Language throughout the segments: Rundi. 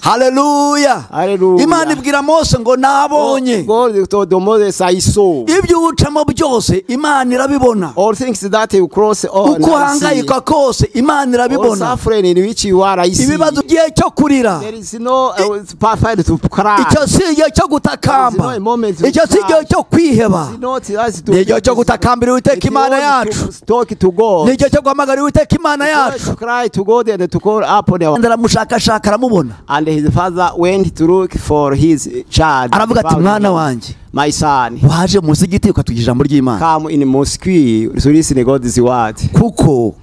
Haleluya. Hallelujah. Imana ibwira Mose ngo nabonye. God told Moses, I saw. Ibyo ucamo byose Imana irabibona. All things that you cross on, Uko I see. uhangayika kose Imana All irabibona. suffering in which you are, I see. Ibibazo igihe cyo kurira. There is no perfect to cry. Icyo si igihe cyo gutakamba. There is no moment to Icyo si igihe cry. cyo kwiheba. It's not us to Ni igihe cyo gutakambira Uwiteka Imana yacu. to talk to God. Ni igihe cyo guhamagara Uwiteka Imana yacu. To cry to God and to call upon our. Aramushakashaka aramubona. And his father went to look for his child. Aravuga ati mwana wanjye, My son, waje munsi y'igiti ukatwigisha ijambo ry'Imana. come in mosque to listen God's word. Kuko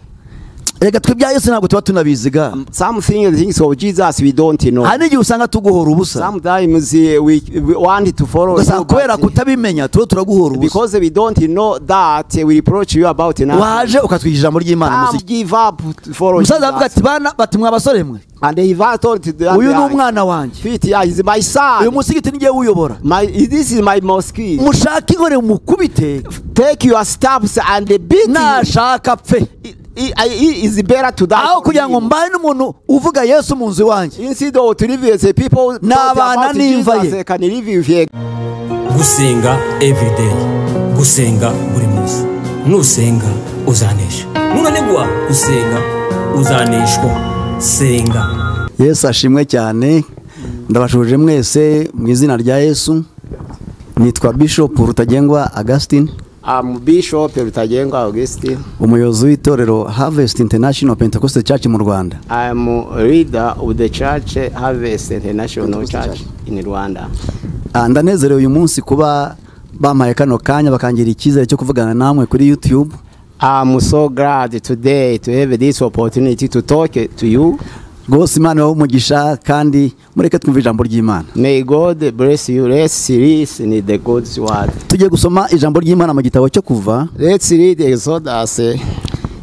reka twe ibya Yesu ntabwo tuba tunabiziga. Something things of Jesus we don't know. Hari n'igihe usanga tuguhora ubusa. Sometimes we want to follow Ugasanga you, kubera but kutabimenya tuba turaguhora ubusa. because we don't know that we reproach you about nothing. Waje ukatwigisha ijambo ry'Imana munsi Come, give up to follow Umusaza avuga Jesus. ati bana bati mwa basore mwe, And he told to the uyu ni umwana wanjye, Feet, yeah, he's my son. uyu musigiti nigiye wuyobora, My, this is my mosque. mushake inkoni mukubite, Take your staffs and beat him. nashaka apfe, He is better to die. aho for kugira ngo him. mbane n'umuntu uvuga Yesu mu nzu iwanjye. Instead of to live as a people N'abana talk about n'imva ye. Jesus, can live with a Gusenga everyday, gusenga buri munsi. Nusenga uzanesha, nunanigwa gusenga uzaneshwa. Senga. Yesu ashimwe cyane. Ndabashuje mwese mu izina rya Yesu. Nitwa Bishop Rutagengwa Augustine, I'm Bishop Rutagengwa Augustine. umuyobozi w'itorero Harvest International Pentecostal Church mu Rwanda. I'm leader of the church Harvest International Church in Rwanda. Ndanezerewe uyu munsi kuba bampaye kano kanya bakangira icyizere cyo kuvugana namwe kuri YouTube. I'm so glad today to have this opportunity to talk to you. Rwose Imana ibahe umugisha kandi mureke twumve ijambo ry'Imana. May God bless you. Let's listen the God's word. Tugiye gusoma ijambo ry'Imana mu gitabo cyo Kuva, Let's read Exodus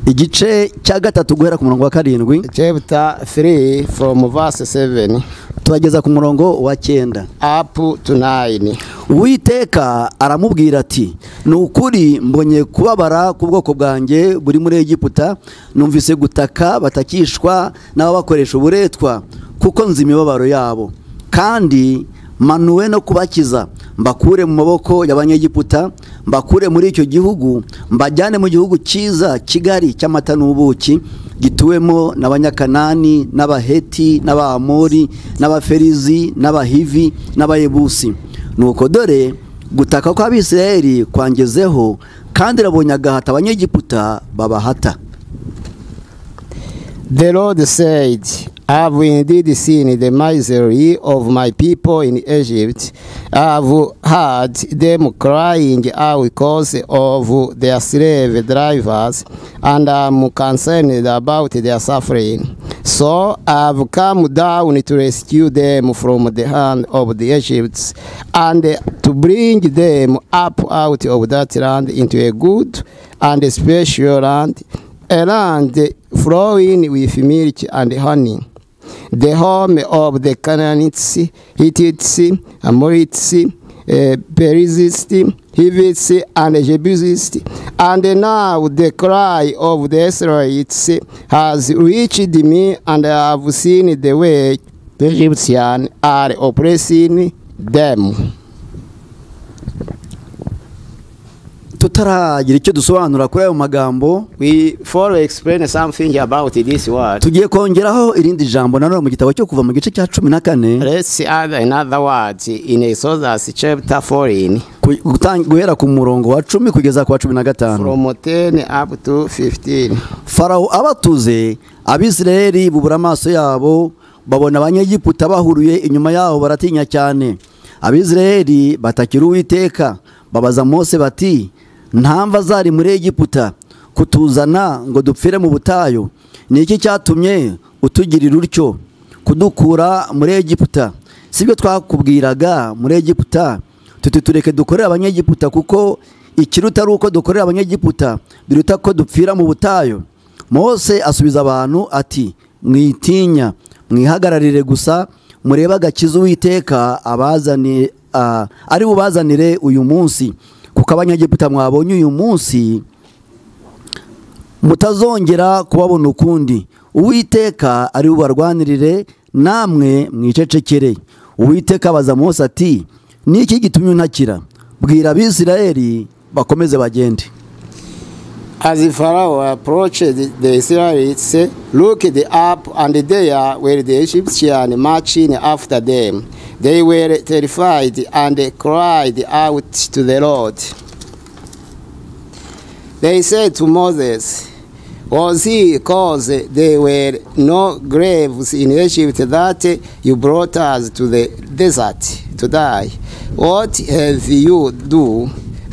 igice cya 3 guhera ku murongo wa 7 chapter 3 from verse 7 turageza ku murongo wa 9. up to 9. Uwiteka aramubwira ati ni ukuri mbonye kubabara k'ubwoko bwanjye buri muri Egiputa, numvise gutaka batakishwa n'ababakoresha uburetwa, kuko nzi imibabaro yabo, kandi manuwe no kubakiza, mbakure mu maboko y'Abanyegiputa, mbakure muri icyo gihugu, mbajyane mu gihugu cyiza kigari cy'amata n'ubuki, gituwemo n'Abanyakanani n'Abaheti n'Abaamori n'Abaferizi n'Abahivi n'Abayebusi. Nuko dore gutaka kw'Abisirayeli kwangezeho, kandi rabonye agahata Abanyegiputa babahata. The Lord said, I have indeed seen the misery of my people in Egypt. I have heard them crying out because of their slave drivers, and I am concerned about their suffering. So I have come down to rescue them from the hand of the Egyptians, and to bring them up out of that land into a good and special land, a land flowing with milk and honey, the home of the Canaanites, Hittites, Amorites, Perizzites, Hivites, and Jebusites. And now the cry of the Israelites has reached me, and I have seen the way the Egyptians are oppressing them. Tutaragira icyo dusobanura kuri ayo magambo, We follow explain something about this word. tugiye kongeraho irindi jambo nanone mu gitabo cyo Kuva mu gice cya 14, Let's add another word in Exodus chapter 14 guhera ku murongo wa 10 kugeza ku wa 15. from 10 up to 15. Farawo abatuze Abisirayeli bubura amaso yabo, babona Abanyegiputa bahuruye inyuma yabo, baratinya cyane. Abisirayeli batakira Uwiteka, babaza Mose bati nta mva zari muri Egiputa kutuzana ngo dupfire mu butayu? Ni iki cyatumye utugirira utyo kudukura muri Egiputa? Sibyo twakubwiraga muri Egiputa tuti tureke dukorere Abanyegiputa, kuko ikiruta ari uko dukorera Abanyegiputa biruta ko dupfira mu butayu. Mose asubiza abantu ati mwitinya, mwihagararire gusa murebe agakiza Uwiteka abazani ari bubazanire uyu munsi, kuko Abanyegiputa mwabonye uyu munsi mutazongera kubabona ukundi. Uwiteka ari bubarwanirire, Namwe mwicecekere. Uwiteka abaza Mose ati niki gitumye untakira? Bwira Abisirayeli bakomeze bagende. As Pharaoh approached the Israelites, looked up, and there were the Egyptians marching after them. They were terrified and cried out to the Lord. They said to Moses, "Was it because there were no graves in Egypt that you brought us to the desert to die? What have you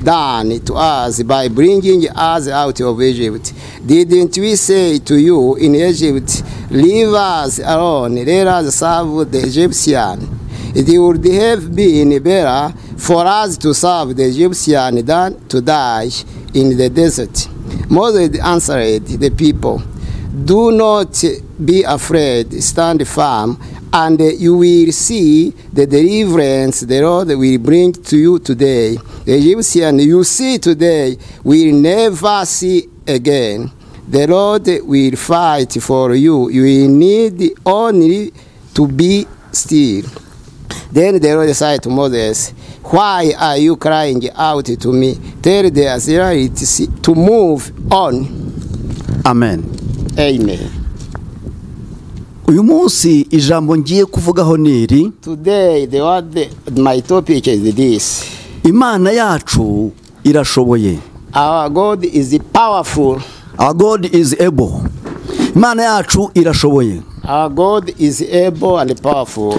done to us by bringing us out of Egypt? Didn't we say to you in Egypt, 'Leave us alone, let us serve the Egyptian'? It would have been better for us to serve the Egyptian than to die in the desert." Moses answered the people, "Do not be afraid, stand firm, and you will see the deliverance the Lord will bring to you today. The Egyptian you see today will never see again. The Lord will fight for you. You will need only to be still." Then the Lord said to Moses, "Why are you crying out to me? Tell the Israelites to move on." Amen. Amen. Uyu munsi ijambo ngiye kuvugaho ni iri. Today the word, my topic is this. Imana yacu irashoboye. Our God is powerful. Our God is able. Imana yacu irashoboye. Our God is able and powerful.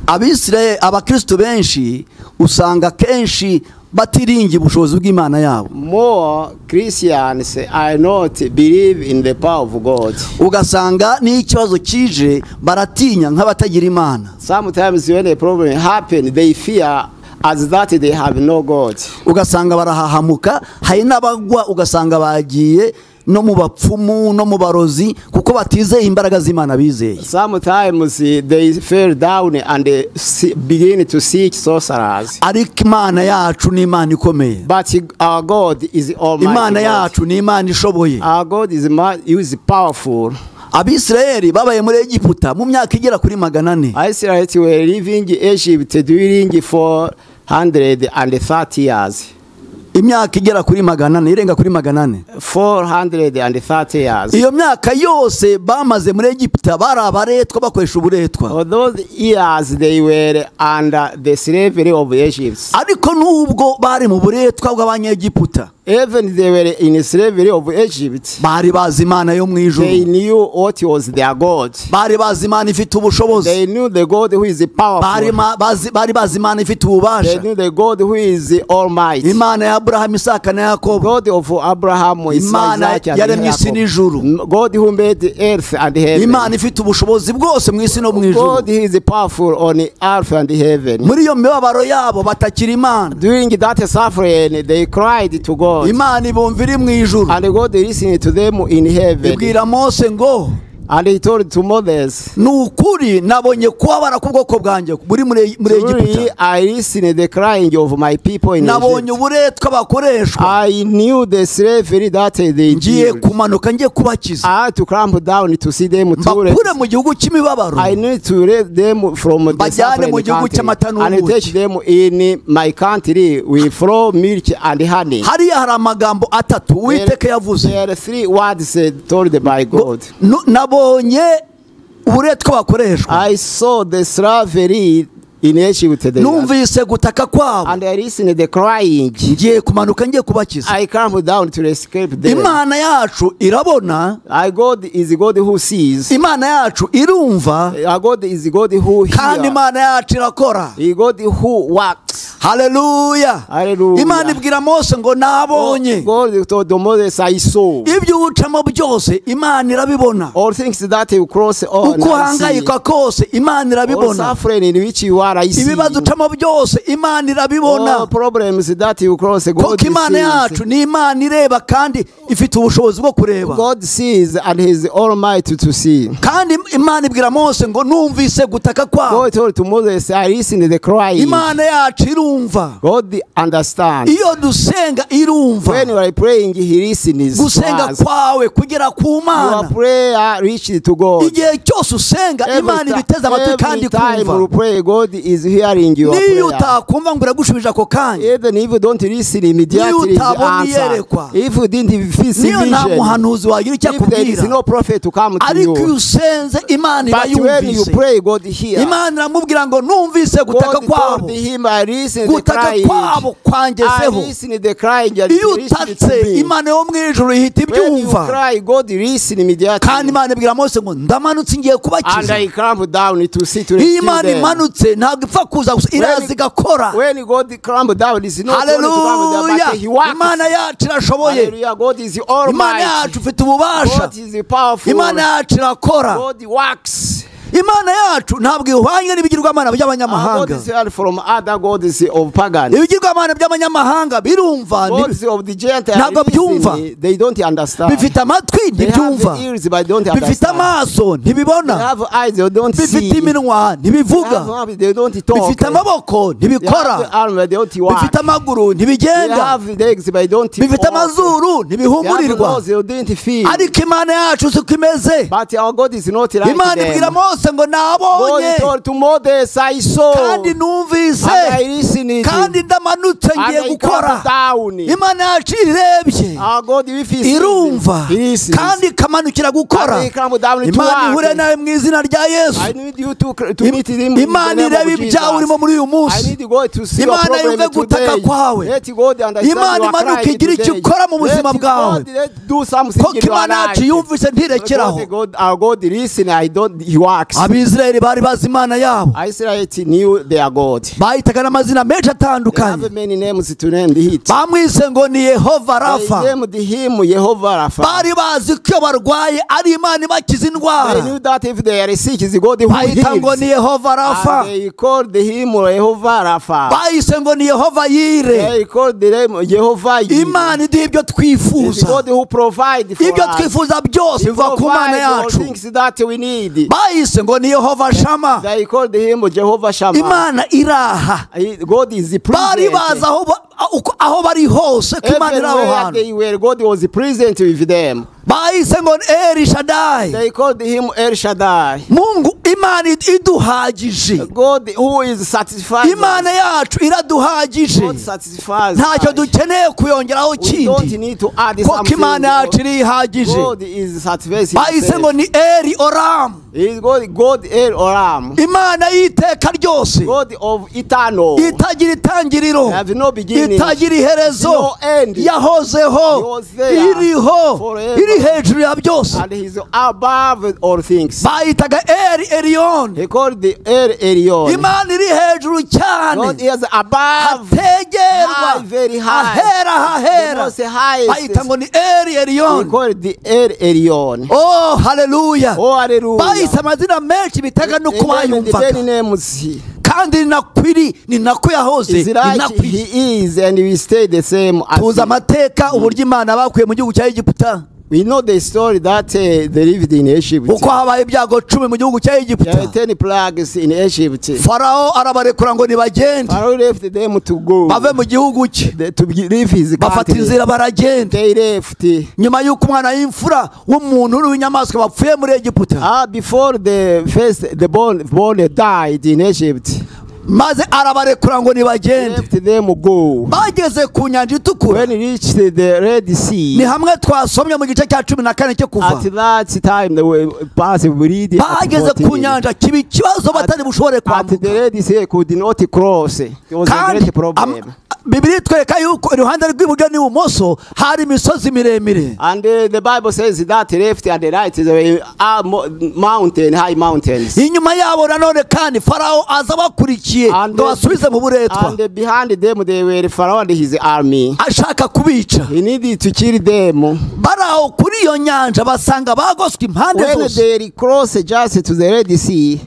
Abisirayeli, abakristo benshi usanga kenshi batiringiye ubushobozi bw'Imana yabo. More Christians are not believe in the power of God. Ugasanga n'ikibazo kije baratinya nk'abatagira Imana. Sometimes when a problem happen, they fear as that they have no God. Ugasanga barahahamuka, hari n'abagwa ugasanga bagiye no mu bapfumu no mu barozi kuko batizeye imbaraga z'Imana bizeye. Sometimes they fell down and they begin to seek sorcerers. Ariko Imana yacu ni Imana ikomeye. But our God is almighty. Imana yacu ni Imana ishoboye. Our God is powerful. Abisirayeli babaye muri Egiputa mu myaka igera kuri 400. Israelites were living in Egypt during 430 years. Imyaka igera kuri 400, irenga kuri 400. 430 years. Iyo myaka yose bamaze muri Egiputa bari abaretwa, bakoresha uburetwa. All those years they were under the slavery of Egypt. Ariko nubwo bari mu buretwa bw'Abanyegiputa, even they were in slavery of Egypt, bari bazi Imana yo mu ijuru. They knew what was their God. Bari bazi Imana ifite ubushobozi. They knew the God who is powerful. Bari bazi Imana ifite ububasha. They knew the God who is almighty. Imana ya Abraham, Isaka na Yakobo. God of Abraham, Imana Isaac and yaremye isi n'ijuru. God who made the earth and heaven. Imana ifite ubushobozi bwose mu isi no mu ijuru. God is powerful on earth and heaven. Muri iyo mibabaro yabo batakira Imana. During that suffering they cried to God. Imana ibumva iri mu ijuru. And God listened to them in heaven. Ibwira Mose ngo, and he told to Moses, nukuri nabonye kubabara k'ubwoko bwanjye buri muri Egiputa. I listened the crying of my people in Egypt. Nabonye uburetwa bakoreshwa. I knew the slavery that they ngiye kumanuka ngiye kubakiza. I had to climb down to see them to mbakure mu gihugu cy'imibabaro. I need to raise them from the suffering mu gihugu cy'amata and take them in my country with flow milk and honey. Hariya hari amagambo atatu Uwiteka yavuze. There are three words told by God. Nabonye uburetwa bakoreshwa. I saw the slavery in Egypt. Numvise gutaka kwabo. And I listened the crying. Ngiye kumanuka ngiye kubakiza. I come down to escape them. Imana yacu irabona. Our God is God who sees. Imana yacu irumva. Our God is God who hears. Kandi Imana yacu irakora. God who works. Hallelujah. Hallelujah. Imana ibwira Mose ngo nabonye. God told Moses, I saw. Ibyo ucamo byose Imana irabibona. All things that you cross on. Uko uhangayika kose Imana irabibona. All suffering in which you are, I see. Ibibazo ucamo byose Imana irabibona. All problems that you cross, God sees. Imana yacu ni Imana ireba kandi ifite ubushobozi bwo kureba. God sees and he is almighty to see. Kandi Imana ibwira Mose ngo numvise gutaka kwabo. God told to Moses, I listened to the crying. Imana yacu irumva. irumva. God understands. Iyo dusenga irumva. When you are praying, He listens to Gusenga us. kwawe kugera ku Mana. Your prayer reaches to God. Igihe cyose usenga Imana ibiteze amatwi kandi Every time ikumva. you pray, God is hearing your Niyo prayer. utakumva ngo iragushubije ako kanya. Even if you don't listen immediately, Niyo the utabona answer. iyerekwa. If you didn't see Niyo nta vision, muhanuzi wagira icyo if there is akubwira. no prophet to come to Ariko iyo you, usenze Imana iba but when you yumvise. pray, God hears. Imana iramubwira ngo numvise gutaka God kwabo. told him, I listen the Gutaka crying. kwabo I kwangezeho. listen the crying and Iyo he listened to utatse me. Imana yo mu ijuru ihita When you ibyumva. cry, God listen immediately. Kandi Imana ibwira Mose ngo ndamanutse ngiye And kubakiza. I climb down to see to Iyo rescue Imana them. imanutse ntabwo ipfa kuza gusa iraza igakora. When God climb down, it's not only to climb down, Haleluya. but He works. Imana yacu irashoboye. Hallelujah. God is Imana almighty. yacu ifite ububasha. God is powerful. Imana yacu irakora. God works. Imana yacu ntabwo ihwanye n'ibigirwamana Our God by'abanyamahanga. is different from other gods of pagan. Ibigirwamana by'abanyamahanga birumva, Gods of the Gentiles, ntabwo byumva. listen, they don't understand. Bifite amatwi They have ntibyumva, ears but don't bifite understand. amaso They ntibibona, have eyes they don't bifite see. They iminwa ntibivuga, have arms they don't talk. bifite amaboko They have ntibikora, arms but they don't walk. bifite amaguru They ntibigenda, have legs but they don't bifite walk. amazuru They have ntibihumurirwa. nose they don't feel. Ariko Imana yacu siko imeze. But our God is not like Imana them. ibwira Mose ngo God nabonye told to Moses, I saw kandi and numvise I listened kandi ndamanutse and ngiye I gukora. come down. Imana yacu irebye Our God, if he sees, irumva he listens. kandi ikamanukira gukora. And he come down to Imana ihure work. nawe mu izina rya Yesu. I need you to meet him in the Imana name irebe of ibyawe urimo Jesus. muri uyu I munsi. need God to see your Imana problem yumve gutaka today. kwawe. Let God understand Imana your imanuke cry igire icyo today. ikora mu buzima Let bwawe. God let do something Koko in your Imana yacu life. yumvise ntirekeraho. God, our God listen, I don't, he works. Abisirayeli bari bazi Imana yabo, Israelites knew their God. bahitaga n'amazina menshi They have atandukanye. many names to name it. Bamwise ngo ni Yehova They Rafa. named him Jehovah Rapha. Bari bazi ko iyo barwaye ari Imana ibakiza They indwara. knew that if they are sick, it's God who Bahita ngo heals. ni Yehova Rafa. And they called him Jehovah Rapha. Bahise ngo ni Yehova Yire. They called him Jehovah Jireh. Imana iduha ibyo It's twifuza. God who provides for Ibyo us. twifuza byose He biva ku Mana provides all yacu. things that we need. Bahise ngo ni Yehova Shama. They called him Jehovah Shammah. Imana iraha. God is Bari present. bazi aho aho bari hose ko Imana iri aho Everywhere hantu. they were, God was present with them. Bahise ngo ni Eri Shaddai. They called him El Shaddai. Mungu Imana iduhagije. God who is satisfied. Imana yacu iraduhagije. God satisfies. Ntacyo us. dukeneye kuyongeraho We don't kindi, need to add kuko something. Imana yacu irihagije. God is satisfied. Bahise ngo ni Eri Oramu. He God, God El Olam. Imana y'iteka ryose, God of eternal. itagira itangiriro, Have no beginning. itagira iherezo, No end. yahozeho, He was there iriho, forever. iri hejuru ya byose. And he's above all things. Bayitaga Eri Eliyoni. He called the El Elyon. Imana iri hejuru cyane, God is above. hategerwa, High, very high. ahera The hahera. most highest. Bayita ngo ni Eri He Eliyoni. called the El Elyon. Oh, haleluya. Oh, hallelujah. Bahise amazina menshi bitaga no They named the kubayumvaga, many names. kandi ni nakwiri, ni nako yahoze, It's ni like nakwiri. he is and we stay the same as Tuzi him. amateka uburyo Imana bakuye mu gihugu cya Egiputa, We know the story that they lived in Egypt. uko habaye ibyago 10 mu gihugu cya There were Egiputa. 10 plagues in Egypt. Farawo arabarekura ngo nibagende Pharaoh left them to go, bave mu gihugu cye, to leave his bafata country. inzira baragenda. They left. Nyuma y'uko umwana w'imfura w'umuntu n'uw'inyamaswa bapfuye muri Egiputa, Before the first the born died in Egypt, maze arabarekura ngo nibagende. left them go. Bageze ku nyanja itukura, When he reached the Red Sea, ni hamwe twasomye mu gice cya 14 cyo kuva. at that time they were passed read at Bageze ku 14. nyanja kiba ikibazo batari bushobore At the kwambuka. Red Sea could not cross. It was a Kandi great problem. Bibiliya itwereka yuko iruhande rw'iburyo n'ibumoso hari imisozi miremire. And the Bible says that left and the right there are mountain, high mountains. Inyuma yabo nanone kandi Farawo aza abakurikiye And ngo basubize mu buretwa, And behind them they were Pharaoh and his army. ashaka kubica. He needed to kill them. Bari aho kuri iyo nyanja basanga bagoswe impande When zose. they crossed just to the Red Sea,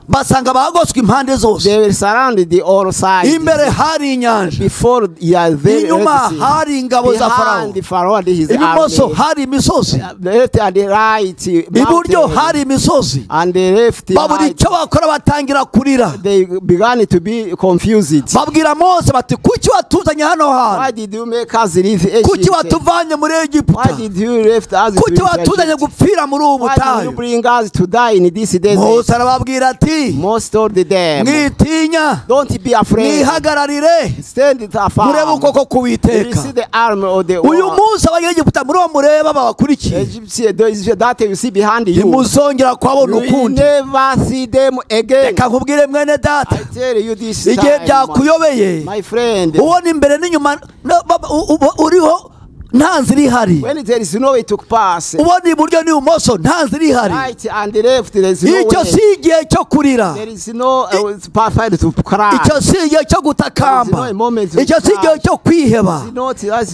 Basanga bagoswe impande zose. They were surrounded the all sides. Imbere hari inyanja. Before inyuma hari ingabo za Farao. Pharaoh and his ibumoso army. Hari imisozi. The left and the right. Iburyo hari imisozi. And the left. Babura icyo bakora batangira kurira. They began to be confused. Babwira Mose bati kuki watuzanye hano hantu? Why did you make us leave Egypt? Kuki watuvanye muri Egiputa? Why did you left us? Kuki watuzanye gupfira muri ubu butayu? Why did you bring us to die in this desert? Mose arababwira ati Mose told them, mwitinya. Don't be afraid. Mwihagararire. Stand afar. Murebe ukuboko k'Uwiteka. You see the arm of the uyu munsi abanyegiputa muri uwo mureba babakurikiye. Egyptians that you see behind you. Ntimuzongera kuhabona ukundi. You never see them again. Reka nkubwire mwene data. I tell you this igihe time, byakuyobeye, my friend, ubona imbere n'inyuma uriho nta nzira ihari. When there is no way to pass, ubona iburyo n'ibumoso nta nzira ihari. Right and left there is no way. Icyo si igihe cyo kurira. There is no path to cry. Icyo si igihe cyo gutakamba. Icyo si igihe cyo kwiheba.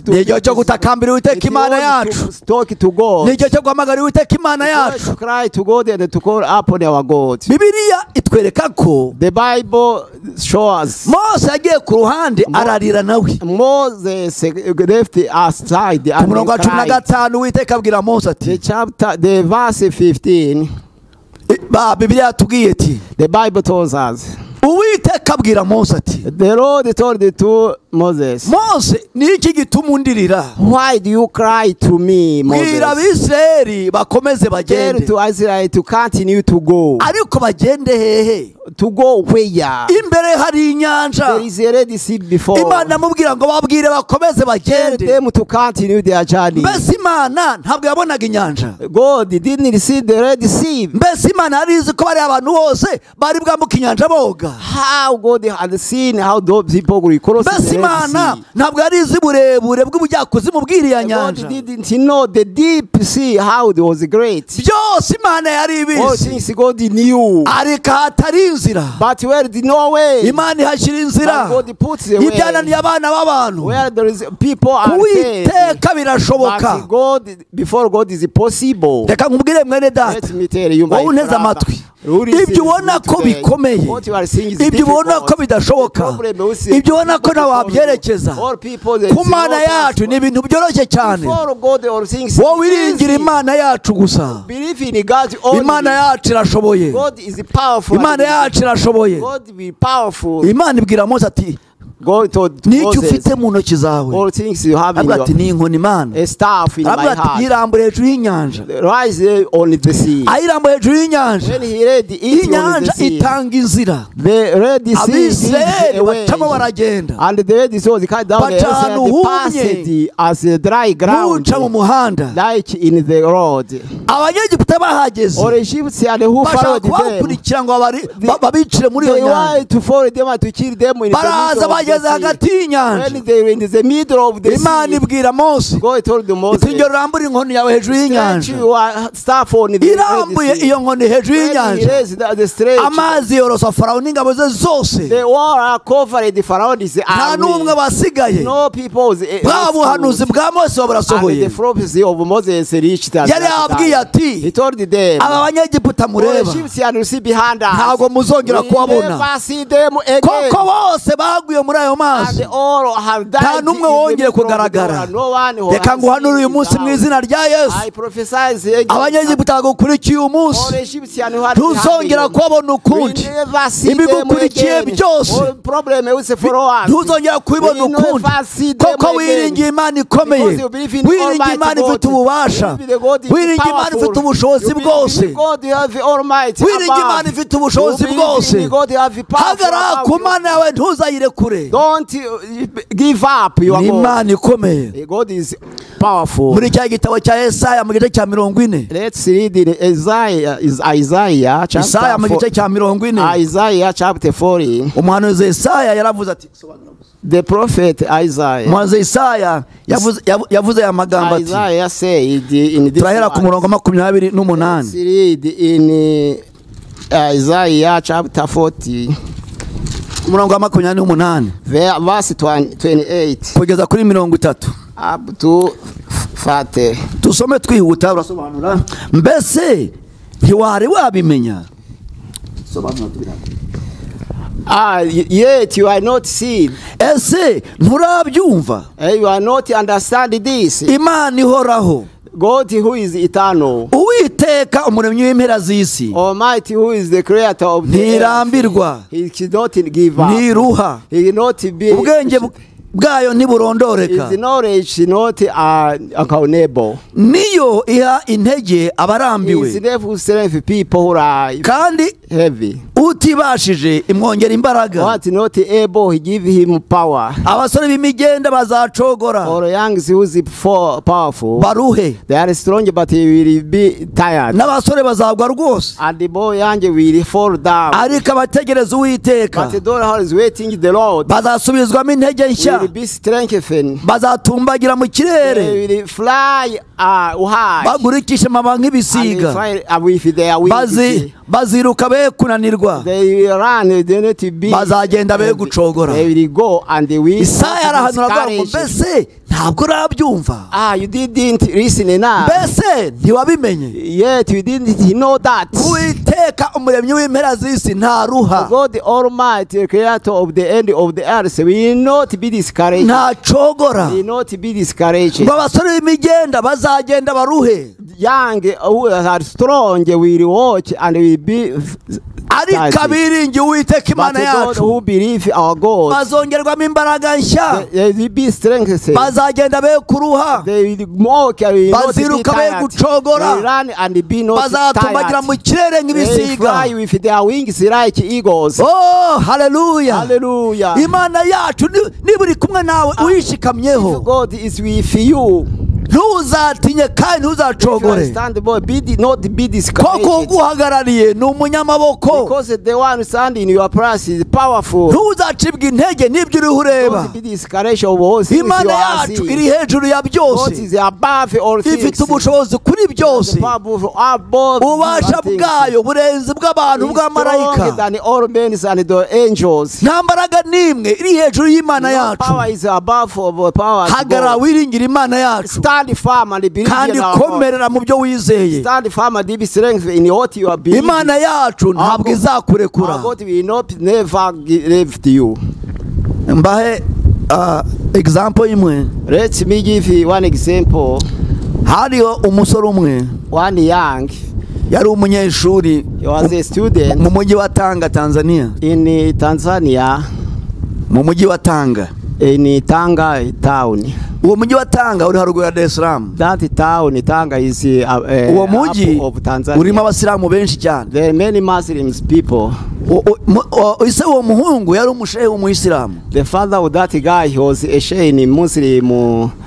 Ni igihe cyo gutakambira Uwiteka Imana yacu. Talk to God. Ni igihe cyo guhamagara Uwiteka Imana yacu. To cry to God and to call upon our God. Bibiliya itwereka ko the Bible shows Mose yagiye ku ruhande ararira nawe. Moses left aside. Ku murongo wa 15 Uwiteka abwira Mose ati the chapter, the verse 15. Bibiliya yatubwiye iti the Bible tells us Uwiteka abwira Mose ati the Lord told to Moses, Mose ni iki gituma undirira? Why do you cry to me, Moses? Bwira Abisirayeli bakomeze bagende. Tell to Israel to continue to go. Ariko bagende hehe? To go where? Imbere hari inyanja. There is a Red Sea before. Imana amubwira ngo babwire bakomeze bagende. Tell them to continue their journey. Mbese Imana ntabwo yabonaga inyanja. God didn't see the Red Sea. Mbese Imana yari izi ko bari abantu bose bari bwambuka inyanja boga. How God had seen how those people would cross the Red Sea. Imana ntabwo yari izi burebure bw'ubujyakuzimu bw'iriya nyanja. God didn't know the deep sea, how it was great. Byose Imana yari ibizi. All things God knew. Ariko hatari inzira. But where the no way. Imana ihashyira inzira. But God puts the way. Ibyananiye abana b'abantu. Where there is people are saved. Uwiteka birashoboka. But God, before God is possible. Reka nkubwire mwene data. Let me tell you, my wowe unteze brother. amatwi. Ibyo ubona ko bikomeye, ibyo ubona ko bidashoboka, ibyo ubona ko ntawe wabyerekeza, ku Mana yacu ni ibintu byoroshye cyane. Wowe wiringira Imana yacu gusa. Imana yacu irashoboye. Imana yacu irashoboye. Imana ibwira Mose ati n'icyo ufite mu ntoki zawe, avuga ati ni inkoni Imana, avuga ati yirambure hejuru y'inyanja, ayirambure hejuru y'inyanja, inyanja itanga inzira, Abisirayeli bacamo baragenda, baca ahantu humye ntuca mu muhanda. Abanyegiputa bahageze bashaka kubakurikira ngo babicire muri iyo nyanja, baraza bageze hagati y'inyanja. Imana ibwira Mose iti ngero urambure inkoni yawe hejuru y'inyanja. Irambuye iyo nkoni hejuru y'inyanja, amazi yorosa Farawo n'ingabo ze zose, nta n'umwe basigaye. Bwa buhanuzi bwa Mose burasohoye. Yari yababwiye ati aba banyegiputa mureba ntabwo muzongera kubabona, koko bose baguye muri ayo mazi, nta n'umwe wongeye kugaragara. Reka nguhanure uyu munsi mu izina rya Yesu, abanyegiputa bagukurikiye uyu munsi ntuzongera kubabona ukundi. Ibigukurikiye byose ntuzongera kubibona ukundi, koko wiringiye Imana ikomeye, wiringiye Imana ifite ububasha, wiringiye Imana ifite ubushobozi bwose, wiringiye Imana ifite ubushobozi bwose. Hagarara ku Mana yawe ntuzayirekure. Don't give up your God. Imana ikomeye. God is powerful. Muri cya gitabo cya Yesaya mu gice cya 40. Let's read in Isaiah, Isaiah chapter mu gice cya 40. Isaiah chapter 40. Umuhanuzi Yesaya yaravuze ati, the prophet Isaiah. Umuhanuzi Yesaya yavuze aya magambo ati, Isaiah said in this, turahera ku murongo 28. Let's read in Isaiah chapter 40. Umurongo wa 28 verse 28 kugeza kuri 30 up to 30. Tusome twihuta, urasobanura. Mbese ntiwari wabimenya? Sobanura tubirane. Yet you are not seen. Ese nturabyumva? You are not understand this. Imana ihoraho, God who is eternal, Uwiteka umuremyi w'impera z'isi, Almighty who is the creator of the earth, ntirambirwa, he cannot give up. ntiruha, He cannot be. Ubwenge bwayo ntiburondoreka. His knowledge not accountable. Niyo iha intege He abarambiwe, is never strength people who are kandi heavy. utibashije imwongera imbaraga. What not able, he give him power. Abasore b'imigenda bazacogora Or youngs who is powerful, baruhe, they are strong, but he will be tired. N'abasore bazagwa rwose, And the boy young will fall down. Ariko abategereza Uwiteka But those who is waiting the Lord bazasubizwamo intege nshya, will be strengthened. Bazatumbagira mu kirere, They will fly high. Bagurikishe amababa And nk'ibisiga, fly with their wings. Baziruka be kunanirwa, They will run, they not be. Bazagenda be gucogora. They will go and they will. Isaya arahanura avuga ngo discouraged. mbese ntabwo urabyumva? You didn't listen enough. Mbese ntiwabimenye? Yet you didn't know that. Uwiteka umuremyi w'impera z'isi ntaruha, God the Almighty, creator of the end of the earth, will not be discouraged. Ntacogora. Will not be discouraged. Ngo abasore b'imigenda bazagenda baruhe, Young who are strong will watch and will be. Ariko abiringiye Uwiteka But Imana those yacu who believe our God, bazongerwamo imbaraga nshya, they will be strengthened. Bazagenda be kuruha, They will walk and will not be Baziruka be tired. gucogora. They will run and be not Bazatumbagira tired. mu kirere They nk'ibisiga. fly with their wings like eagles. Oh, haleluya! Hallelujah. Imana yacu niba uri kumwe nawe uyishikamyeho, If God is with you, ntuzatinye kandi if you ntuzacogore, stand boy, not be koko discouraged. uguhagarariye ni umunyamaboko. Because the one standing in your place is powerful. Ntuzacibwe intege n'ibyo uriho ureba. Don't be discouraged of all things you Imana are yacu seeing. iri hejuru ya God byose, is above all things. ifite ubushobozi kuri byose, The power above ububasha all things. bwayo burenze ubw'abantu Is bw'amarayika. stronger than all men and the angels. Nta mbaraga n'imwe iri hejuru y'Imana No yacu. power is above of power. Hagarara God. wiringire Imana yacu, Stand firm and believe kandi in our God. komerera mu byo wizeye. Stand firm and be strength in what you are believing. Imana yacu ntabwo izakurekura. Our God will not never leave you. Mbahe example imwe. Let me give you one example. Hariho umusore umwe, One young, yari umunyeshuri he was a student mu mujyi wa Tanga, Tanzania. in Tanzania, Mu mujyi wa Tanga, in Tanga town. Uwo mujyi wa Tanga uri haruguru ya Dar es Salaam. That town, Tanga, is Uwo mujyi up of Tanzania. urimo abasilamu benshi cyane. There are many Muslims people. Ise uwo muhungu yari umushehe w'umuyisilamu. The father of that guy, he was a sheikh in Muslim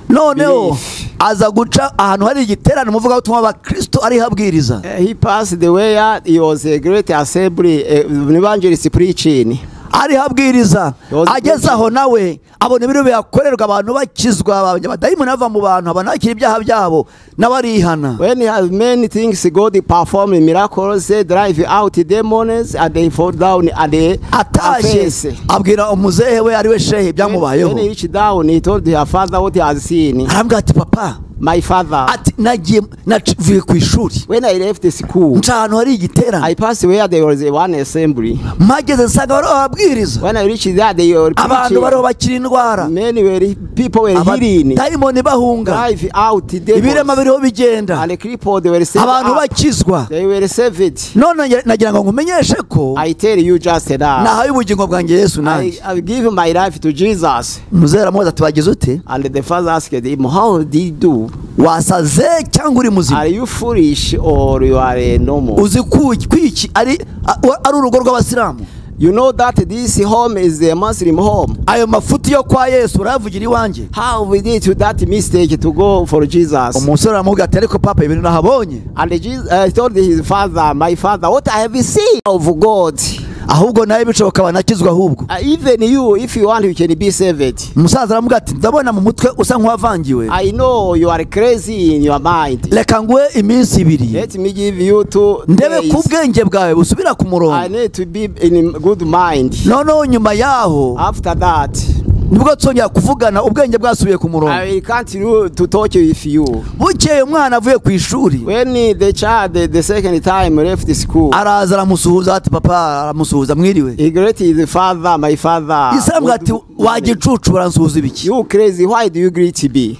Noneho belief. aza guca ahantu hari igiterane umuvugabutumwa w'abakristo ariho abwiriza. He passed the way, he was a great assembly, evangelist preaching. Ariho abwiriza, Yoze ageze aho nawe abona ibiro bihakorerwa, abantu bakizwa, abadayimoni bava mu bantu, abantu bakira ibyaha byabo n'abarihana. When he has many things God performed miracles, they drive out demons and they fall down and they Atashye confess. abwira umuzehe we ariwe shehe byamubayeho. When he reached down, he told her father what he has seen. Arambwira ati papa, My father, ati nagiye navuye ku ishuri, when I left the school, nca ahantu hari igiterane, I passed where there was a one assembly. mpageze nsanga bariho babwiriza, When I reached there, they were abantu bariho preaching. bakira indwara, Many were people were healing, abadayimoni bahunga, drive out ibirema demons, biriho bigenda, and the crippled they were saved abantu up. bakizwa. They were saved. None nagira ngo nkumenyeshe ko I tell you just now, nahaye ubugingo bwanjye Yesu nanjye. I give my life to Jesus. Muzehe aramubaza ati wagize ute? And the father asked him, how did you do? Wasaze cyangwa uri muzima? Are you foolish or you are normal? Uzi kwiki ari urugo rw'abasilamu? You know that this home is a Muslim home. Ayo mafuti yo kwa Yesu urayavugira iwanjye? How we did to that mistake to go for Jesus? Umusore aramubwira ati ariko papa ibintu nahabonye. And Jesus told his father, my father, what I have seen of God. Ahubwo nawe bishoboka banakizwa ahubwo. Even you, if you want, you can be saved. Umusaza aramubwira ati ndabona mu mutwe usa nk'uwavangiwe. I know you are crazy in your mind. Reka nguhe iminsi ibiri. Let me give you 2 Ndebe days. ku bwenge bwawe busubira ku murongo. I need to be in good mind. Noneho nyuma yaho After that, Nibwo tuzongera kuvugana ubwenge bwasubiye ku murongo. I will continue to talk with you. Bukeye umwana avuye ku ishuri. When the child the second time left the school, araza aramusuhuza ati papa, aramusuhuza mwiriwe. He greeted the father, my father. Ise aramubwira ati wa gicucu uransuhuza ibiki? You crazy, why do you greet me?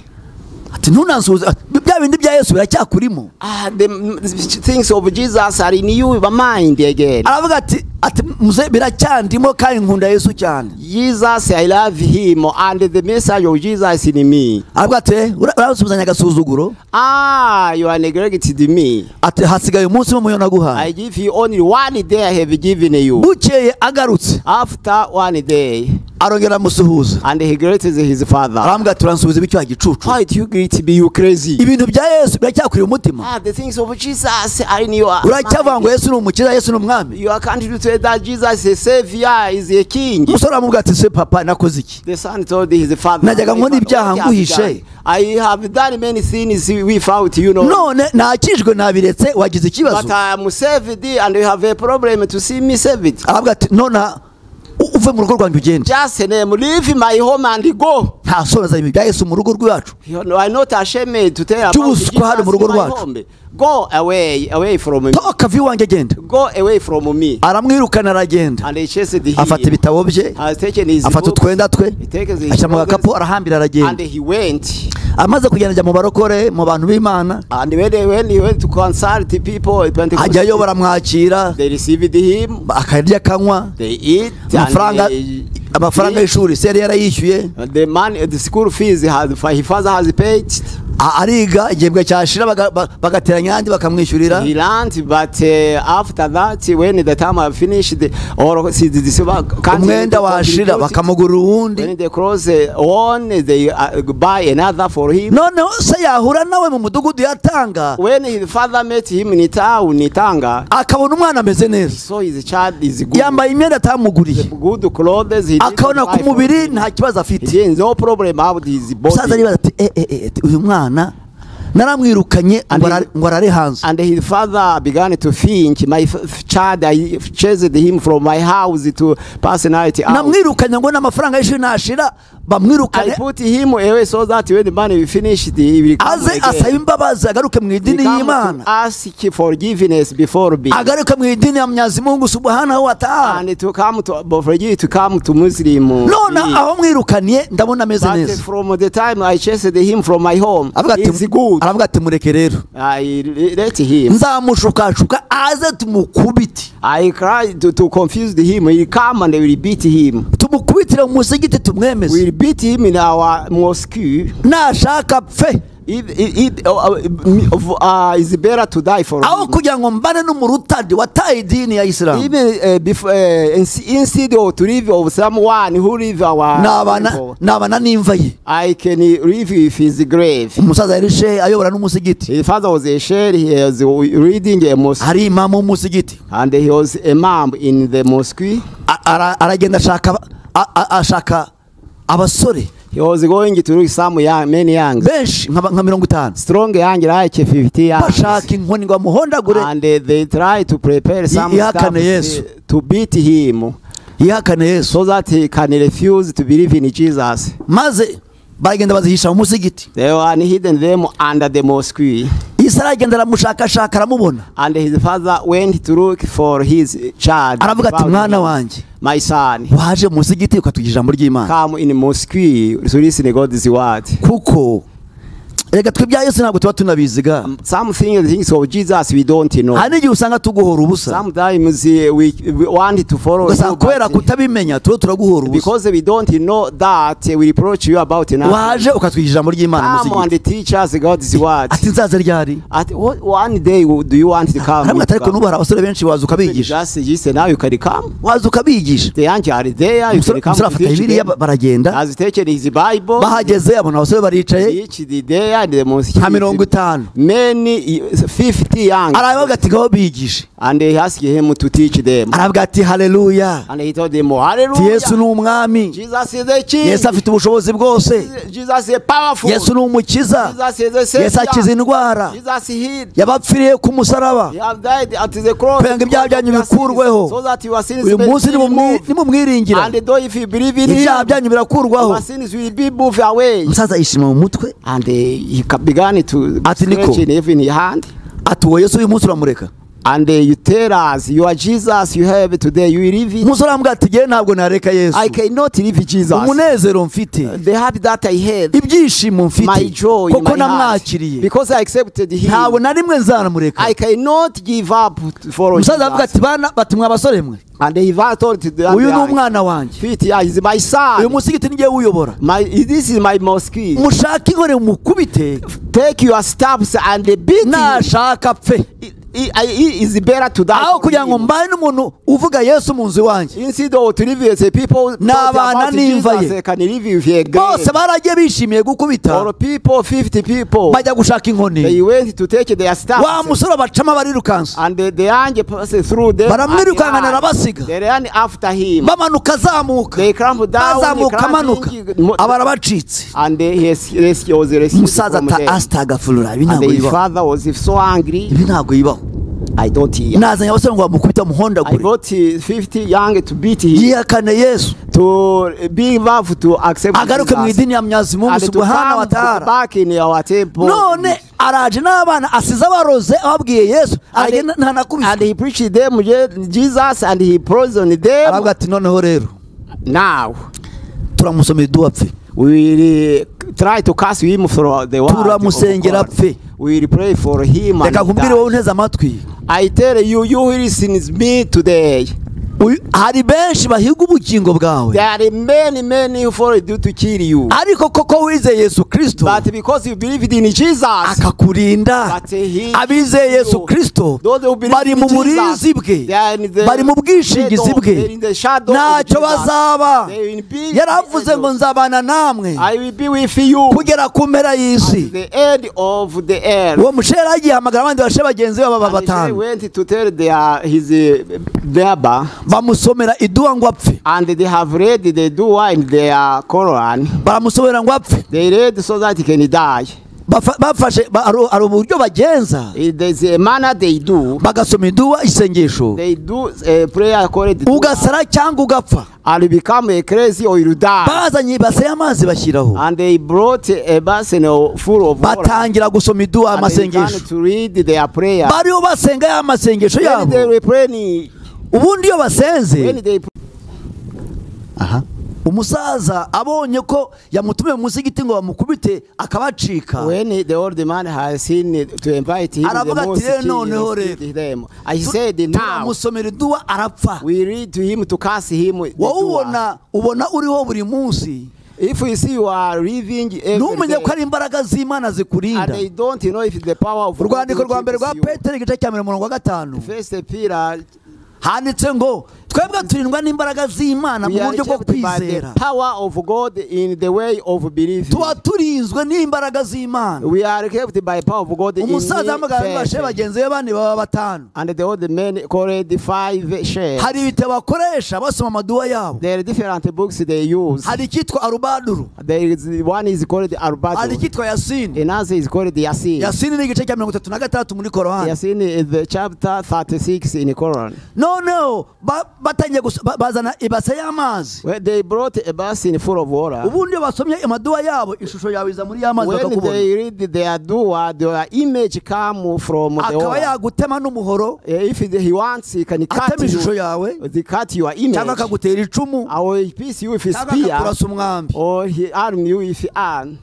Ati ntunansuhuze, bya bindi bya Yesu biracyakurimo. The things of Jesus are in you mind again. Aravuga ati muze biracyandimo kandi nkunda Yesu cyane. Jesus, I love him and the message of Jesus in me. Aravuga ati uransubizanya agasuzuguro. You are neglected me. Ati hasigaye umunsi umwe naguhaye. I give you only one day I have given you. Bukeye agarutse. After one day, arongera amusuhuza. And he greeted his father. Arambwira ati uransubiza ibiki wa gicucu? Why do you greet me, you crazy? Ibintu bya Yesu biracyakwiriye umutima. The things of Jesus are in your. Uracyavuga ngo Yesu ni umukiza, Yesu ni umwami. You are continue to say that Jesus is a savior, is a king. Umusore aramubwira ati se papa nakoze iki? The son told his father. Najyaga nkora ibyaha nguhishe. I have done many things without you know. None nakijwe nabiretse wagize ikibazo. But I am saved and you have a problem to see me saved. Aravuga ati none uve mu rugo rwanjye ugende. Just name, leave my home and go. Nta soni za ibya Yesu mu rugo rwacu. You know, I'm not ashamed to tell about Jesus in my home. Go away from me. Toka vi wanjye genda. Go away from me. Aramwirukana aragenda. And he chased him. Afata ibitabo bye. Afata utwenda twe. Ashyira mu gakapu arahambira aragenda. And he went. Amaze kugenda ajya mu barokore mu bantu b'Imana. And when he went to consult the people, ajyayo baramwakira. They received him. Akarya akanywa. They eat. Amafaranga y'ishuri se yari yarayishyuye. The man, the school fees his father has paid. Ariga igihembwe cyashira bagateranya andi bakamwishyurira. He learned, but after that when the time I finished or umwenda washira bakamugura uwundi. When they cross one they buy another for him. Noneho se yahura nawe mu mudugudu yatanga. When his father met him in town Tanga, akabona umwana ameze neza. So his child is good. Yambaye imyenda atamuguriye. Good clothes. Akabona ku mubiri nta kibazo afite. He no problem about his body. Musaza aribaza ati uyu mwana naramwirukanye ngo arare hanze. And his father began to think, my child, I chased him from my house to pass night out. Namwirukanye ngo n'amafaranga y'ishuri nashira bamwirukane. I put him away so that when the money finished, he will come aze asaba imbabazi agaruke mu idini y'Imana. Ask forgiveness before me. Agaruke mu idini ya Mwenyezi Mungu Subhanahu wa Ta'ala. And to come to forgive, to come to Muslim. None aho mwirukaniye ndabona ameze neza. But from the time I chased him from my home, he's good. Aravuga ati mureke rero. I let him. Nzamushukashuka aze tumukubite. I cried to confuse him. He come and we will beat him. Tumukubitire mu musigiti tumwemeze. We will beat him in our mosque. Nashaka pfe. It's better to die for aho him. Kugira ngo mbane n'umurutadi wataye idini ya Islam. Even instead of to live of someone who live our nabana n'imva ye. I can live with his grave. Umusaza yari shehe ayobora n'umusigiti. His father was a sheikh, he was reading a mosque. Hari imamu w'umusigiti. And he was imam in the mosque. Aragenda ashaka abasore. He was going to look some young, many young. Benshi nka 50. Strong young like 50 young. Bashaka inkoni ngo amuhondagure. And they try to prepare some stuff to beat him. Yihakane Yesu. So that he can refuse to believe in Jesus. Maze baragenda bazihisha mu musigiti. They were hidden them under the mosque. Ise aragenda aramushakashaka aramubona. And his father went to look for his child. Aravuga ati mwana wanjye, my son, waje mu musigiti ukatugira ijambo ry'Imana. Come in mosque to listen God's word. Kuko reka twe ibya Yesu ntabwo tuba tunabiziga. Something things of Jesus we don't know. Hari n'igihe usanga tuguhora ubusa. Sometimes we want to follow you. Kubera kutabimenya tuba turaguhora ubusa. Because we don't know that we reproach you about nothing. Waje ukatwigisha ijambo ry'Imana mu musigiti. Come and teach us God's word. Ati nzaza ryari? At one day do you want to come? Hamwe atari ko nubu hari abasore benshi waza ukabigisha. Just now you can come. Waza ukabigisha. The young are there, you can come. Umusore afata Bibiliya baragenda. Has taken his Bible. Bahageze abona abasore baricaye. Each day. there in the mosque. Nka 50. Many 50 young. Aravuga ati ngaho bigishe. And he asked him to teach them. Aravuga ati haleluya. And he told them, hallelujah. Yesu ni umwami. Jesus is the king. Yesu afite ubushobozi bwose. Jesus is powerful. Yesu ni umukiza. Jesus is the savior. Yesu akiza indwara. Jesus healed. Yabapfiriye ku musaraba. He have died at the cross. Kugira ngo ibyaha byanyu bikurweho. So that your sins Uyu may munsi be removed. nimumwiringira. And though if you believe in him, Ibyaha byanyu birakurwaho. your sins will be moved away. Umusaza yishima mu mutwe. And he began to Ati niko. scratch in even his hand. Ati uwo Yesu uyu munsi uramureka. And you tell us, you are Jesus you have today, you will live it. Umusore arambwira ati jyewe ntabwo nareka Yesu. I cannot leave Jesus. Umunezero mfite. The happy that I had, Ibyishimo my mfite. joy in Kuko my heart, namwakiriye. because I accepted him, Ntabwo na rimwe nzanamureka. I cannot give up to follow Umusaza aravuga Jesus. ati bana bati mwa basore mwe. And he told to the Uyu ni umwana wanjye. Peter is my son. Uyu musigiti ni jyewe uyobora. This is my mosque. Mushake inkoni mukubite. Take your staffs and beat him. Nashaka apfe. He is better to die. Aho kugira ngo for him. mbane n'umuntu uvuga Yesu mu nzu iwanjye. Instead of to live as a people N'abana about n'imva Jesus, ye. they can live with a grave. Bose baragiye bishimiye gukubita. Or people, 50 people, Bajya gushaka inkoni. they went to take their staffs. Wa musore bacamo barirukansa. And the angel passed through them. Baramwirukankana and arabasiga. They ran after him. Bamanuka azamuka. They climbed down, Bazamuka amanuka. climbing, Aba arabacitse. and his was rescued Umusaza from ata them. astagafurura ibi And ntabwo his bibaho. father was so angry. Ibi ntabwo bibaho. I don't hear. Nazanye abasore ngo bamukubite I bamuhondagure. got 50 young to beat him, Yihakane Yesu. to be love to accept Agaruke mu Jesus. idini ya Mwenyezi Mungu And to Subhanahu wa come Ta'ala. back in our temple. None araje n'abana asize abaroze ababwiye Yesu. Aragenda And ntanakubiswe. he preached them Jesus and he poisoned them. Aravuga ati noneho rero Now turamusomera iduwa apfe. we will try to cast him from the world. Turamusengera of God. apfe. We will pray for him. And Reka nkubwire wowe die. unteze amatwi. I tell you, you who listens me today. Hari benshi bahiga ubugingo bwawe. There are many, many who follow you to kill you. Ariko koko wizeye Yesu Kristo But because you believed in Jesus, akakurinda. but he Abizeye Yesu Kristo Those who believe bari in mu Jesus, burinzi bwe, they are in the bari mu bwishingizi shadow, bwe, they are in the shadow of ntacyo Jesus. bazaba. They will be Yaravuze ngo nzabana namwe I will be with you kugera ku mpera y'isi. at the end of the earth. Uwo mushere yagiye ahamagara abandi bashe bagenzi be baba And he batanu, went to tell his neighbor, bamusomera iduwa ngo apfe, and they have read the dua in their Quran. baramusomera ngo apfe. They read so that he can die. Bafashe hari uburyo bagenza, There's a manner they do. bagasoma iduwa isengesho, They do a prayer called dua, ugasara cyangwa ugapfa. and you become a crazy or you die. Bazanye ibase y'amazi bashyiraho, And they brought a basin full of water. batangira gusoma iduwa And they began amasengesho. to read their prayer. Bariho basenga ya masengesho When they yabo. were praying, Ubundi iyo basenze, when they aha, umusaza abonye ko yamutumiye mu musigiti ngo bamukubite akabacika, when the old man has seen to invite him, the Aravuga ati, mosque, "Rero noneho he rero, rescued them. I said, now turamusomera iduwa arapfa. we read to him to curse him. The Wowe dua. ubona uriho buri munsi, If you see you are living every ntumenye day, ko ari imbaraga z'Imana and zikurinda. they don't know if the power of God Urwandiko rwa mbere rwa keeps you. Petero igice cya mbere umurongo wa 5 First Peter, handitse ngo twebwe turindwa n'imbaraga z'Imana mu we are buryo bwo kept by the kwizera. power of God in the way of believing. Tuba turinzwe n'imbaraga z'Imana. We are kept by power of God in Umusaza ahamagara faith. abashe bagenzi be bane baba batanu. And the old men called 5 shares. Hari ibitabo bakoresha basoma amaduwa yabo. There are different books they use. Hari icyitwa Arubaduru, There is one is called hari Arbadu. icyitwa Yasini. Another is called Yasin. Yasini ni igice cya 36 muri Korani. Yasin is the chapter 36 in the Quran. Noneho batangiye bazana ibase y'amazi. When they brought a basin full of water, Ubundi iyo basomye amaduwa yabo ishusho yawe iza muri y'amazi when bakakubona. they read their dua, their image come from the Akaba water. yagutema n'umuhoro, If he wants, he can cut atema ishusho you, yawe, they cut your image. cyangwa akagutera icumu, Or he pierce you with his cyangwa spear, akakurasa umwambi, or he arm you with arm.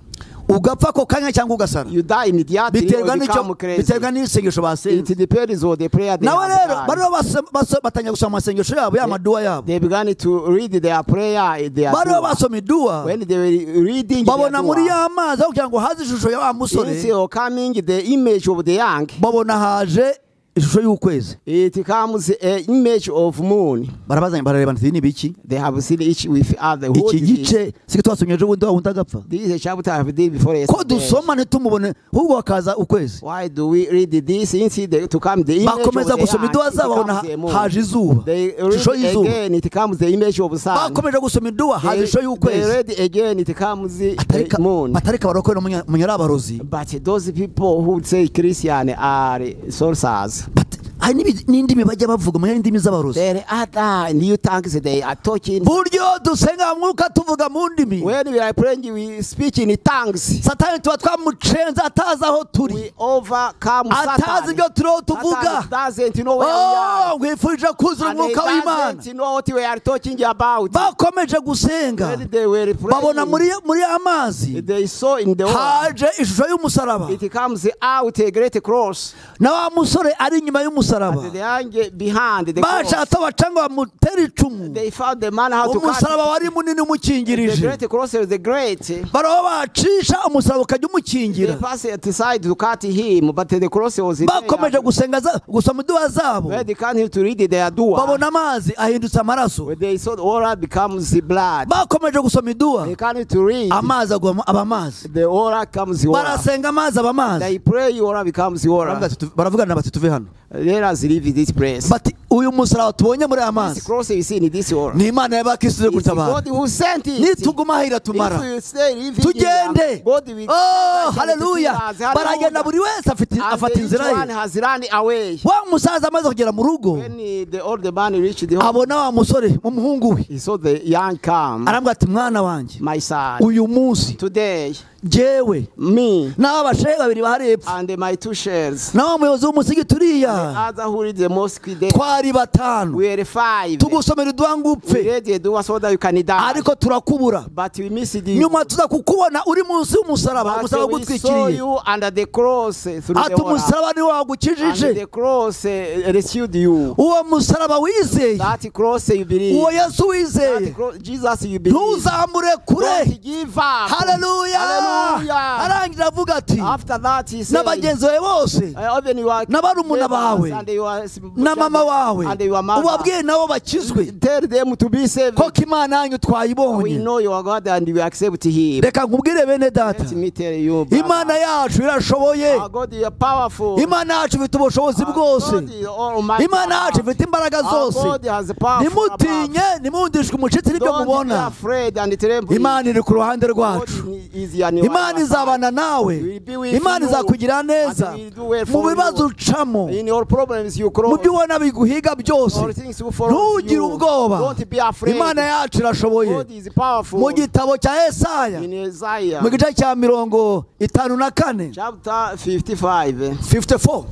ugapfa ako kanya cyangwa ugasara. You die immediately Biterwa or n'icyo, become crazy. biterwa n'isengesho basenze. It depends on the prayer they Nawe have rero done. bariho batangiye gusoma amasengesho yabo y'amaduwa yabo. They began to read their prayer, their Bariho dua. basoma iduwa, When they were reading their babona muri dua, ya mazi aho kugira ngo haze ishusho ya wa musore, instead of coming the image of the young, babona haje ishusho y'ukwezi. It comes an image of moon. Barabazanye bararebana ati ni biki? They have seen each with other. Who Iki is this? gice siko twasomye ejo bundi wa wundi agapfa. This is a chapter I did before Ko yesterday. dusoma ntitumubone ahubwo hakaza ukwezi. Why do we read this instead to come the image of Bakomeza the gusoma ant, iduwa it zabo babona comes the moon. haje izuba. They Ishusho read y'izuba. again, it comes the image of sun. Bakomeje gusoma iduwa haje They, ishusho they y'ukwezi. read again, it comes the Atarika moon. batarika barokore munyara abarozi. But those people who say Christian are sorcerers. But hari n'indimi bajya bavuga munyara indimi z'abarozi. There are other new tongues they are talking. Buryo dusenga mwuka tuvuga mu ndimi. When we are praying, we speak in tongues. Satani tuba twamucenze atazi aho turi. We overcome Atazi Satan. ibyo turiho tuvuga. Satan doesn't know where we are. Oh, nkwifurije kuzura And he umwuka w'Imana. doesn't know what we are talking about. Bakomeje gusenga When they were babona praying, muri amazi they saw in the water, haje ishusho y'umusaraba. it comes out a great cross. Na wa musore ari inyuma y'umusaraba. And the young behind the cross, Bashatse abacanga bamutera icumu. they found the man how to cut Umusaraba it. wari munini The umukingirije. great cross is the great. Baraho bacisha umusaraba ukajya They umukingira. passed aside to cut him, but the cross was there. Bakomeje gusenga gusoma iduwa zabo. Where they can't to read their dua. Babona amazi ahindutse amaraso. When they saw the water becomes blood. Bakomeje gusoma iduwa They can't to read. amazi agwa aba amazi. The water comes water. Barasenga amazi aba amazi. They pray, water becomes water. Baravugana bati tuve hano. Let us leave this place. Bati uyu musaraba tubonye muri aya This mazi cross you see in this water. ni Imana y'abakristo It's gutabara. God who sent it. Nituguma hano iratumara. If you stay living Tugende. in God will Oh, haleluya. Baragenda buri wese And afata each inzira one ye. has run away. Wa musaza amaze kugera mu rugo When the old man reached the home, abona wa musore umuhungu we he saw the young come. arambwira ati mwana wanjye My son, uyu munsi today, jyewe me n'aba bashehe babiri bahari hepfo and my two shares, n'aba muyobozi w'umusigiti uriya other who read the mosque there, twari batanu we were five. tugusomera iduwa ngo We upfe read the dua so that you can die. ariko turakubura But we missed you. nyuma tuza kukubona uri munsi y'umusaraba But umusaraba we saw ugutwikiriye you under the cross through the ati water. umusaraba niwo And wagukijije the cross rescued you. uwo musaraba wizeye That cross you believe. uwo Yesu wizeye That cross, Jesus you believe. ntuzamure kure. Don't give up. Haleluya. Hallelujah. Arangira avuga ati After that he said, n'abagenzi bawe bose even your na barumuna bawe and your na mama wawe and your mother, ubabwiye nabo bakizwe tell them to be saved. koko Imana yanyu We twayibonye. know your God and we accept him. Reka nkubwire bene data Let me tell you, brother, Imana yacu irashoboye. our God is powerful. Imana yacu ifite ubushobozi Our bwose. God is almighty. Imana yacu ifite imbaraga Our zose. God has power. Ntimutinye ntimundishwe umushitsi n'ibyo Don't be mubona. afraid and tremble. Imana iri ku ruhande God rwacu. is on your Imana side. izabana nawe. Will be with Imana you izakugira neza and will do well mu for bibazo you. ucamo In your problems you cross. mu byo ubona biguhiga byose All things who follow ntugire you. ubwoba. Don't be afraid. Imana yacu irashoboye. God is powerful. Mu gitabo cya Yesaya In Isaiah mu gice cya 54 chapter 55 54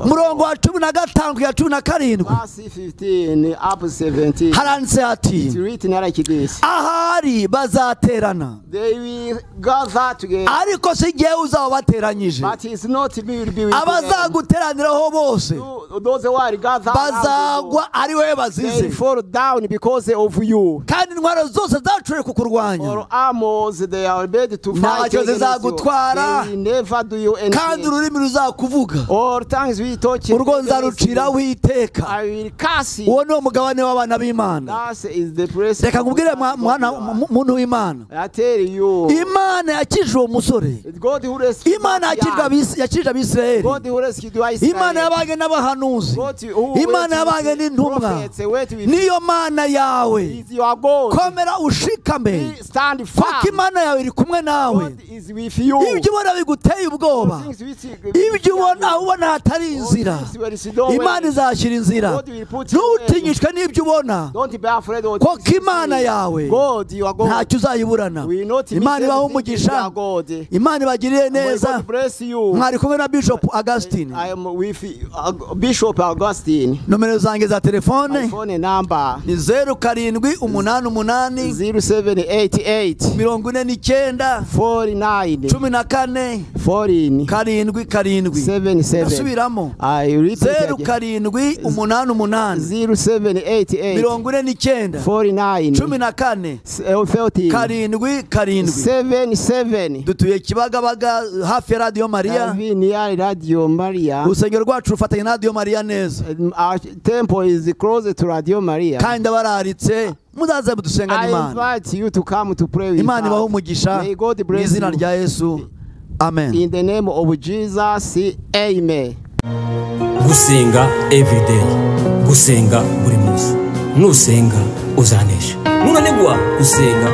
murongo wa 15 kugera 17 verse 15 up 17, haranditse hati it's written like this: ahari bazaterana they will gather together, ariko si jyewe uzaba bateranyije but it's not me will be with them. abazaguteraniraho bose Those who are gathered around you, bazagwa ari wowe they bazize fall down because of you. kandi intwaro zose zacuye kukurwanya All armors they are made to fight Ntacyo against you. zizagutwara. They will never do you kandi anything. ururimi ruzakuvuga All tongues we touch urwo nzaruciraho iteka. I will curse it. Uwo ni umugabane w'abana b'Imana. That is the place. Reka nkubwire mwana muntu w'Imana, I tell you, Imana yakijije uwo musore. God who rescued Imana that young, yakijije Abisirayeli. God who rescued Israel, Imana yabanye n'abahanuzi. God who Imana went yabanye with the n'intumwa. prophets, went with Niyo Mana yawe. is your God. Komera ushikame Stand kuko firm. Imana yawe iri kumwe nawe. God is with you. Ibyo ubona biguteye ubwoba, Things which ibyo ubona ubona hatari inzira, Imana izashyira inzira. God will put you away. Ntutinyishwe n'ibyo ubona Don't be afraid of kuko things you Imana see. yawe God, your God. ntacyo uzayiburana. Will not miss Imana ibahe anything umugisha. in your God. Imana ibagirire May neza. God bless you. Mwari kumwe na Bishop Augustine. I am with Bishop Augustine. Nomero zanjye za My telefone phone number ni 0788 0788 49 49 14 14 7 7. 77. Ndasubiramo. Ndasubiramo. I repeat Zeru again. 7 8 8 0788 49 49 14 14 7 7. 77. Dutuye Kibagabaga hafi ya Radiyo Mariya. Near Radio Maria. Urusengero rwacu rufatanye na Radiyo Mariya neza. Our temple is close to Radio Maria. Kandi abararitse muzaze dusengane I Imana. invite you to come to pray with Imana ibahe us. umugisha May God mu bless izina you. rya Yesu, amen. In the name of Jesus, amen. Gusenga everyday, gusenga buri munsi. Nusenga uzanesha, nunanigwa gusenga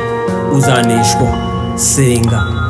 uzaneshwa. Senga.